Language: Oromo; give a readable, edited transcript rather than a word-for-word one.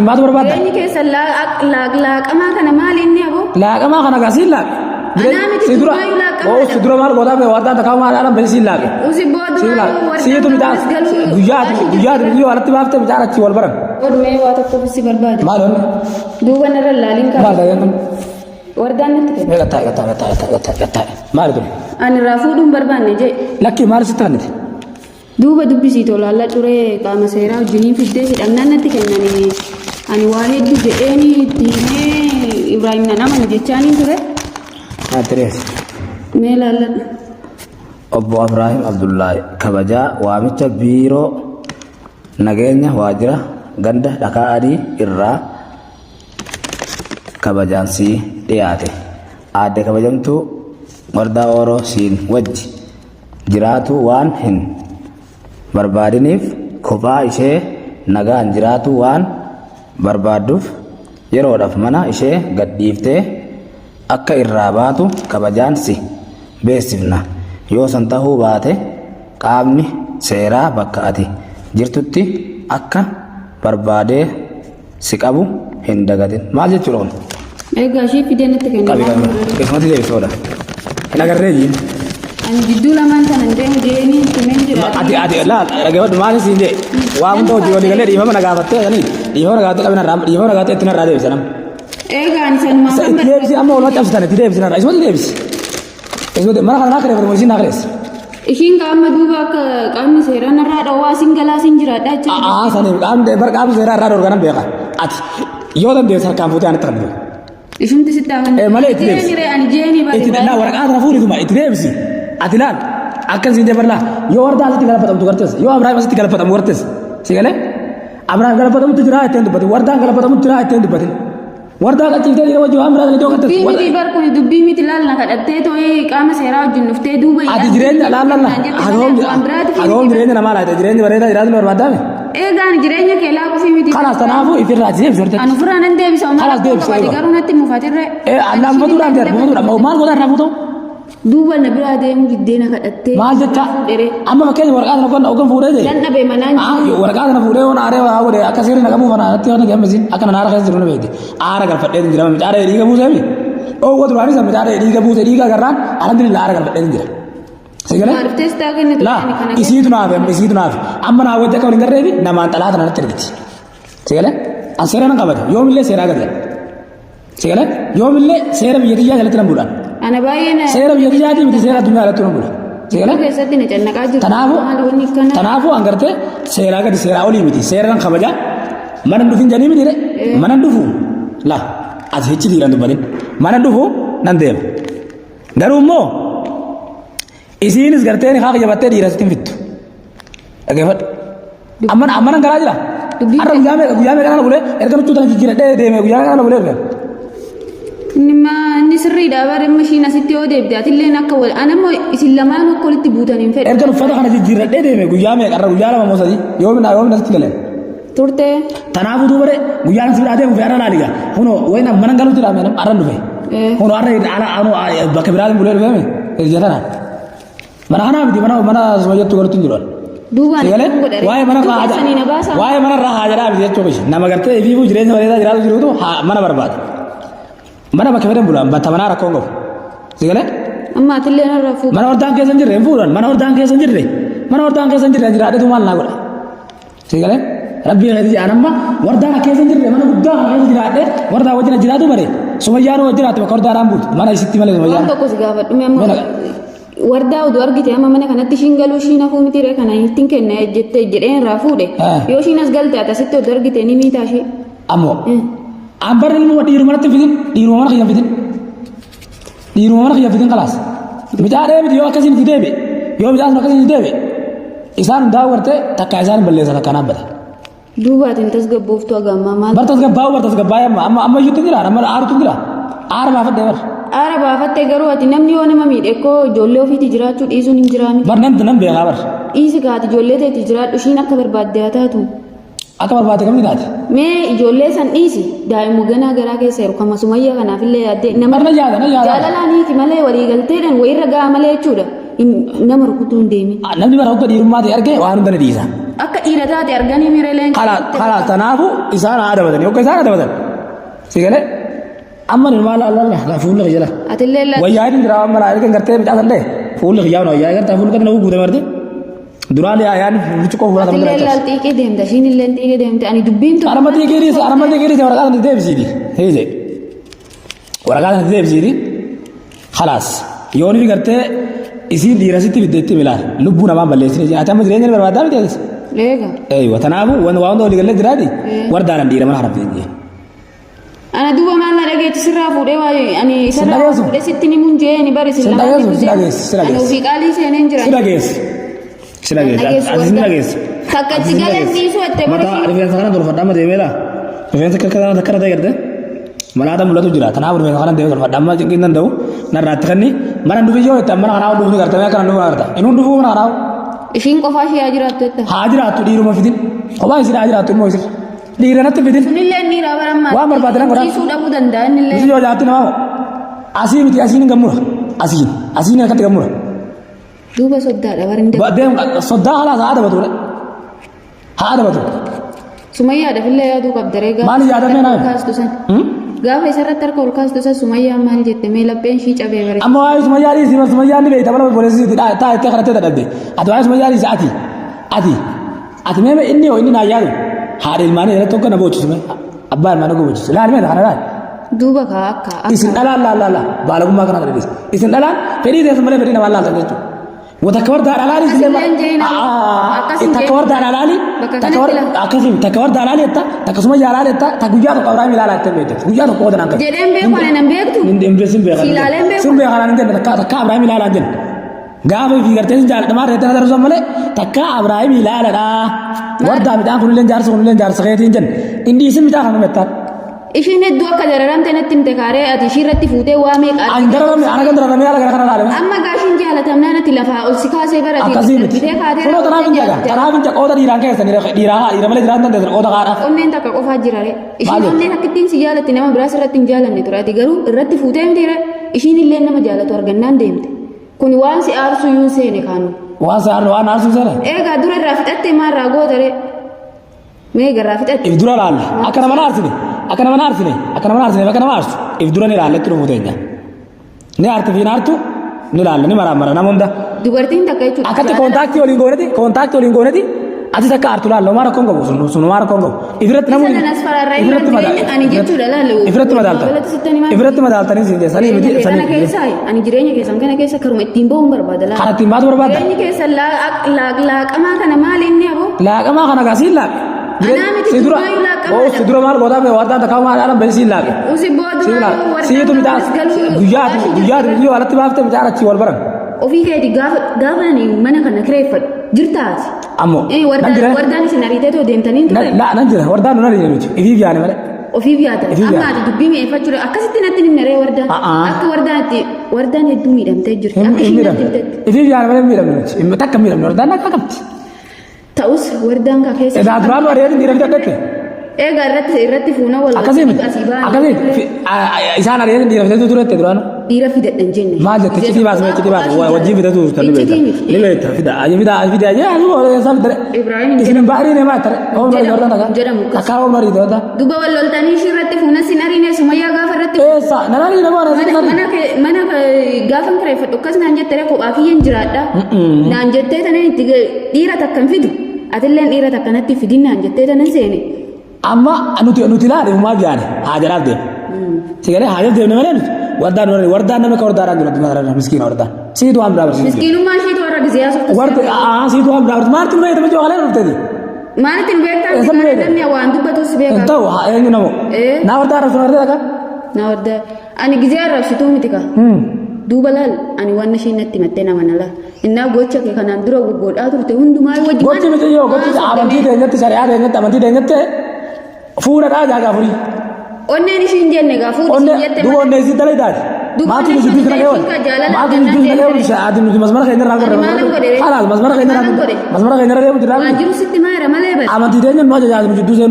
Baatu barbaadda. Jireenyi keessa laaqamaa kana maali inni aboo? Laaqamaa kana gaa siin laaqe. Anaa miti Si dura duraayyuu laaqamaadha. Oo si dura maal gootaa wardaan takkaa maal aadhaan bani siin laaqe. Usi boo Siin laaqe. duraayyuu Siitu wardaan midhaan kanas galuu. guyyaa ati guyyaa ati biyyoo alatti baaftee midhaan achii wal baran. Odumee waa tokkoof si barbaade. Maal wanni? Duuba narra laaliin Maal qaba. taa'ee kun? Wardaan natti kenne. Mee qaxxaa qaxxaa qaxxaa qaxxaa qaxxaa maali kun? Ani irraa fuudhuun barbaanne jee. Lakkii maal sitti kennite? Duuba dubbisii tolaalladhu curee qaama seeraa wajjiniin fiddee hidhamnaan natti kennanii ani waa hedduu jedheeni itti himee Ibraahim nan amanu jechaaniin ture. Atirees. Mee laalladhu. Obbo Abraahim Abdullaahi kabajaa waamicha biiroo nageenya waajjira ganda dhakaa adii irraa kabajaan sii dhiyaate. Aadde kabajamtuu Wardaa Ooroo siin wajji jiraatu waan hin barbaadiniif kophaa ishee nagaan jiraatu waan barbaadduuf yeroodhaaf mana ishee gad dhiiftee akka irraa baatu kabajaan si beeksifna. Yoo san tahuu baate qaamni seeraa bakka ati jirtutti akka barbaadee si qabu hin dagatin. Maal jechuudha kun? Egaa ishee fidee natti kenne. Qabi qabi. Keessumatti deebisuudha. Hin agarree jiin. Ani jidduu lamaan kanan deemu jeeni himeen jira. Ati ati laal dhaggeeffadhu maal siin jee waa hunda hojii walii galee dhiifama na gaafattee sanii dhiifama na gaafattee qabina irraa dhiifama na gaafattee itti narraa deebisa nama. Egaa ani sanumaan Isa kan itti deebisi amma walumatti cabsitan itti deebisi narraa isumatti deebisi. Isumatti mana kana naa kireeffate moo isiin naa kireesse. Ishiin qaama duuba akka qaamni seeraa narraa dhowwaa sin galaa sin jiraadha jechuudha. Aa sanii qaamni bar qaamni seeraa irraa dhorkanan beeka. Ati yoo dandeesse harkaan fuutee anatti qabdu. Ishumti sitti hafe. Eh, malee itti deebisi. Jeeni ree ani jeeni bari. Itti laa waraqaa kana fuudhituma itti deebisi. Ati laal akkan siin jabarlaa yoo wardaa asitti galafatamtu gartes yoo Abrahaam asitti galafatamu gartes si galee Abrahaam galafatamutti jira ittiin dubbatin wardaan galafatamutti jira ittiin dubbatin. Wardaa qachiiftee jira wajji waan biraa dalagdee Dubbii gartes. miti bar kun dubbii miti laal na kadhattee too'ee qaama seeraa wajjin dhuftee duuba Ati jireenya laal laal laal jireenya namaa laata jireenya bareedaa jiraatu barbaaddaame. Egaa ani jireenya kee laaquufii miti. Kalaas kanaafuu ifirraa ati deebisi horte. Ani ofirraa nan deebisa. Kalaas deebisi, Ati eega. garuu natti mufatirree. Eh allaan fatuudhaan jira fatuudhaan maal godhaa irraa fuuta'u? Duuba na biraa deemu diddee na kadhattee. Maal jecha Fuudheree. amma fakkeenya waraqaa kana qonna ogan fuudhee jee. Nan dhabe manaan Ah, waraqaa kana fuudhee yoon aaree waa godhe akka seerri na qabuuf ana natti yoon gammisiin akka na aara keessa jiru na beekte. Aara galfadhee jira micaara dhiiga buusee mi. Oowwa duraanis micaara dhiiga buusee dhiiga agarraan alhamdulillah aara galfadhee jira. Si galee? Maaliif teessaa kennitu? Laa isiitu naaf amma isiitu naaf amma naa wajji akka waliin garreefi namaan xalaata natti ergiti. Si galee? An seera nan qabata yoomillee seeraa gadi. Si galee? Yoomillee seera biyya tiyyaa jalatti nan bulan. Ana baay'ee na Seera biyya tiyyaatii miti seera addunyaa jalatti nan bula. Si galee? keessatti na cannaqaa jiru. Kanaafuu Maal wanni akkana? kanaafuu an gartee seeraa gadi seeraa olii miti seera nan kabaja mana hin dhufin jedhanii miti re mana hin dhufu laa ati hiccitiidhaan dubbatin mana hin dhufu nan deema garuu immoo isiinis gartee ni haqa jabattee dhiira sitti hin fittu dhaggeeffadhu amma amma nan garaa jira har'a guyyaa meeqa kana bulee erga nutti tana jijjiiradhee deeme guyyaa meeqa kana bulee erga Inni ma- inni sirriidha bara amma ishiin asitti yoo deebite atilleen akka wal ana immoo isin lamaan akka walitti buutan hin fedhu. Erga uffata kana jijjiirradhee deeme guyyaa meeqa irra guyyaa 2 moo 3 yoomin yoomin asitti galeen. Turte. Tanaafuu duuba dee guyyaa si biraa deemu fi har'a laaliga. Kunoo wayin mana galuutti dhaame har'a dhufe. Kunoo har'a ala anuu bakka biraatiin bulee dhufeemi hiriya tanaan. Mana kanaa miti mana mana sumayyattu galuutti hin jiru. Duubaan Sigalee akkam godha ree? waa'ee mana Duuba irraa keessanii na baasaa? waa'ee mana irraa haa jedhaa miti jechuun ishee nama gartee ifiifuu jireenya bareedaa jiraatu jirutu mana barbaada. Mana bakka fedhan bulan bakka manaa rakkoon qabu. Sigalee Amma atillee narraa fuudhu. mana hordaan keessa hin jirre hin fuudhan mana hordaan keessa hin jirre mana hordaan keessa hin jirre jiraadhetu maal naa godha. Sigalee rabbii keessa jedhan amma wardaan keessa hin jirre mana guddaa kana keessa jiraadhe wardaa wajjin jiraatu bare sumayyaan wajjin jiraatu bakka hordaadhaan bultu mana isitti malee Waan sumayyaan. tokko si gaafadhu mee amma Mana- wardaa oduu argite amma mana kanatti ishiin galuu ishiin hafuu miti ree kana ittiin kenna jettee jedheen irraa fuudhe. Ah. Yoo ishiin as galte ati asitti oduu argite ni miitaa ishee. Ammoo an barri ilmuma dhiiruma natti hin fidin dhiiruma mana kiyya hin fidin dhiiruma mana kiyya hin fidin kalaas micaa deebiti yoo akkasiin itti deebi yoo micaan sun akkasiin itti deebi isaan hundaa gartee takka isaan hin balleessa takka naabbata. Duuba ati hin tasgabbooftu haga ammaa maal? Bar tasgabbaa'u bar tasgabbaa'e amma amma amma iyyuutti jira amma aarutu jira aara baafadhe bar. Aara baafatte garuu ati namni yoo nama miidhe koo ijoollee ofiitti jiraachuu dhiisuun hin jiraami. Bar nan nan beekaa bar. Dhiisi kaati ijoollee teetti jiraadhu ishiin akka barbaadde haa taatu. Akka barbaadde kamni taate. Mee ijoollee san dhiisi daa'imuma ganaa garaa keessa jiru kama sumayyaa kanaaf illee yaaddee nama Bar na yaada na yaada. jaalalaan hiiki malee walii galteedhaan wayirra ga'a malee jechuudha. Nama rukutuu hin deemin. Namni bara hogga dhiirummaa ta'e arge waan hunda ni dhiisa. Akka dhiira taate arganii mireleen. Kalaas tanaafu isaan haa adabatan yookaan isaan adabatan. Si galee amma ni maal laala fuulli kiyya laala. Atillee laala. Wayyaa inni jira amma laala kan gartee midhaan illee fuulli kiyyaa wayyaa gartaa fuulli kan nama guutame gartee. Duraan yaa'aan burcuqqoo fuula Atillee taphatee laal xiiqee deemta ishiin illee xiiqee deemte ani dubbiin tun. Arama xiiqee dhiise arama xiiqee dhiise waraqaa sana deebisiiti. Hiise. Waraqaa sana deebisiiti. Khalaas. Yoo ni gartee isiin dhiira sitti fidde itti milaal lubbuu namaa balleessine ati amma jireenya ni barbaadaa miti atis. Eega. Eeywa tanaafu waan waan walii galee jiraati wardaanan dhiira mana harabde jee. Ana duuba maal na dhageetti sirraa fuudhee waa'ee ani isarraa dhageessu? fuudhee sitti ni mun jee ni bari Sin dhageessu, si dhageessu, si Ani dhageessu. ofii qaalii seeneen jira. Si dhageessi. Si dhageessi. Dhageessu Ati si warda. dhageessi. Takka Ati itti si galan dhageessi. dhiisuu atte bara Mataa ishii. rifeensa kana tolfadha amma deemee laa. Rifeensa akka kana akkana ta'e garte. Malaata mul'atu jira. Kanaaf rifeensa kana deemee tolfadha amma cinqiin danda'u. Narraatti kanni mana dhufi yoo itti mana kanaa dhufi garte akkana dhufi garte. Inuu dhufuu mana kanaa Ishiin qofaa ishee haa jiraattu jetta. haa jiraattu dhiiruma fidin. Kophaa isin haa jiraattu immoo isin. Dhiira natti fidin. Sunillee inni raabara Waan barbaade nan godha. Dhiisuu dhabuu danda'a innillee. Miti yoo jaatti namaa asii miti asiin hin gammura. Asiin asiin akkatti gammura. Duuba soddaadha bara hin Ba- Deem soddaa halaas haa adabatu. Haa adabatu. Sumayyaadhaaf illee yaaduu qabda ree gaafa Maali yaadamee isarratti naa? harka ol kaastu san. Hmm? Gaafa isarratti harka ol kaastu san Sumayyaan maal jette mee lapheen ishii cabee bare. Amma waa'ee sumayyaa dhiisii bar sumayyaan ni beekta bala obboleessi taa itti kadhattee dadhabde. Ati waa'ee sumayyaa dhiisi ati ati ati mee inni hoo inni naa yaadu haadha ilmaanii irratti tokko na boochisu mee abbaa ilmaanii tokko boochisu laali mee kana laali. Duuba kaa akka akka. Isin dhalaan laal laal laal baalagummaa kana kana dhiisi. Isin dhalaan fedhii teessan malee fedhii namaa laaltan jechuudha. Wa takka wardaa dhalaali Akkas illee hin jeeyin akkas hin takka jeeyin. wardaa dhalaali Bakka takka kanatti war laal. akkasii takka wardaa dhalaali jetta takka suma jaalaa jetta takka guyyaa tokko Abrahaam ilaalaa jettee beekte guyyaa tokko qooda naan qabu. Jedheen beeku ani nan beektu. Hin beekan. Si ilaalee hin beeku. Sin beekan hin jenne takka takka Abrahaam ilaalaa hin jenne. Gaafa fi gartee sin jaaladha maal reettee na darsan malee takka Abrahaam ilaaladha. Wardaa midhaan kunillee jaarsa kunillee jaarsa keetii hin jenne. Inni isin midhaan kana mettaan. Ishiin hedduu akka dararamte natti himte kaaree ati ishii irratti fuutee waa meeqa Ani dararame ana kan dararame ala gara kana laalame. Amma gaashiin jaalatamnaan ati lafaa ol si kaasee bara ati Akkasii miti. darbitee kaatee Kunoo tanaaf hin jaga. Tanaaf hin jaga. Qooda dhiiraan keessan dhiiraa haa dhiira malee jiraan dandeessan qooda haadhaaf. Onneen takka qofaa jira ree. Ishiin Maal jette? onneen akkittiin si jaalatti nama biraas irratti hin jaalanne ture ati garuu irratti fuutee miti ree. Ishiin illee nama jaalatu argannaan deemte. Kun waan si aarsu iyyuu hin seene kaanu. Waan sa'aan waan aarsuu seene. Eegaa dura irraa fixattee maa irraa goota ree? Mee garraa fixatte. If dura laalla. Akka nama naarsine. Akka nama naarsine. Akka nama naarsine. Akka nama aarsu. If dura ni laalla itti dhufuu teenya. Ni aarti fi naartu ni laalla ni maraamara nama hunda. Dubartiin takka jechuudha. Akkatti koontaaktii waliin gooneti koontaaktii waliin gooneti atis akka aartu laalla homaa rakkoon qabu sun sun homaa rakkoon qabu. Ifirratti Isa namni nan as fararra irra jireenya ani jechuudha laalla. Ifirratti madaaltan. Walumaagalatti sitti himaa. Ifirratti madaaltanii siin jee sanii miti Jireenya sanii kana keessa ani jireenya keessan kana keessa karuma ittiin ba'uun barbaada laala. Kan ittiin baatu barbaadda. Jireenyi keessan laaqamaa kana maali inni aboo? Laaqamaa kana gaa siin laaqe. Anaa miti Si dura duraayyuu laaqamaadha. oo si dura maal gootaa mee wardaan takka maal dhaalan bee siin laaqe. Usi boo Siin duraayyuu laaqe. wardaan Siitu midhaan gaafas galuu guyyaa ati gaashii guyyaa ati jirti. biyyoo alatti baaftee midhaan achii wal baran. Ofii keeti gaafa gaafa ani mana kana kireeffadhu jirta ati. Ammoo Eh, nan wardaan jira. wardaan isin ariitee too deemtaniin ture. La nan jira wardaan nu nariine nuti ifiif yaane malee. Ofiif yaada. Ifiif Amma yaada. ati dubbii mi'eeffachuu akkasitti natti hin himne wardaan. A'aa. Akka wardaan itti wardaan hedduu miidhamtee jirti. Hin Akka hin ishiin natti miidhamne. himtetti. Ifiif yaane malee hin miidhamne nuti. Takka hin miidhamne wardaan akka qabdi. Ta'us wardaan ka keessa. Edaa duraan ari'eetiin dhiira fidadhette. Egaa irratti irratti fuuna wal Akkasii miti. asii ba'an. Akkasii miti. Isaan ari'eetiin dhiira fidatu turette duraan. Dhiira fidadhan jenne. Maal jette iccitii baas mee iccitii baas wajjin fidatu turte ni beekta. Iccitii miti. Ni beekta fida ayi fida ayi fida ayi ayi wala isaa fida. Ibrahim Isin hin baariin himaa tare. Oomna Jedhamu, jordan takka. jedhamu. Takka oomna riitota. Duba wal loltanii ishii irratti fuuna sin ariine sumayyaa gaafa irratti Eessa nanani nama mana nana mana kee- mana kee gaafa kireeffadhu akkas naan jette ree kophaa kiyyan jiraadha. Naan jettee tanan itti dhiira takka hin fidu. Atilleen dhiira takka natti fidin naan jettee tanan seene. Amma nuti nuti laale umaa jaane haajaraaf deemne. Si galee haajaraaf deemne malee nuti wardaan warri wardaan nama akka wardaadhaan jiru addunyaa kanarra miskiina wardaan. Siitu waan biraa barsiisu. Miskiinummaa ishiitu warra gizee haasoftu. Wardi aa siitu waan biraa barsiisu. Maaltu nu beekta mijoo kalee dhufteeti. Maalitti nu beektaa? Eessa nu beekta? Namni waan dubbatus Hin beekaa. ta'u haa eenyu namu. Eh. Naa wardaa arrabsu wardaa takka. Na warda ani gizee arrabsituu miti ka. Duuba laal ani waan ishiin natti himattee nama na laal. Innaa gocha kee kanaan dura godhaa turte hundumaa wajjin. Gochi miti yoo gochi amantii teenyatti shari'aa teenyatti amantii teenyatti fuula dhaa jaaga afurii. Onneen ishiin jenne gaa fuudhi Onne siin jette duuba malee. onne isii dalaydaati. Duuba Maatu onnee nuti isii kana keewwan. jaalala Maatu nuti argannaan kana keewwan. deemte. Ati nuti masmara keenya irraa Ani maalan godhe ree? Kalaas masmara keenya irraa Maalan godhe? masmara keenya irra deemu jirraa. Waan jiru sitti maara malee bari. Amantii teenya nu ajajaa nu jidduu seenu.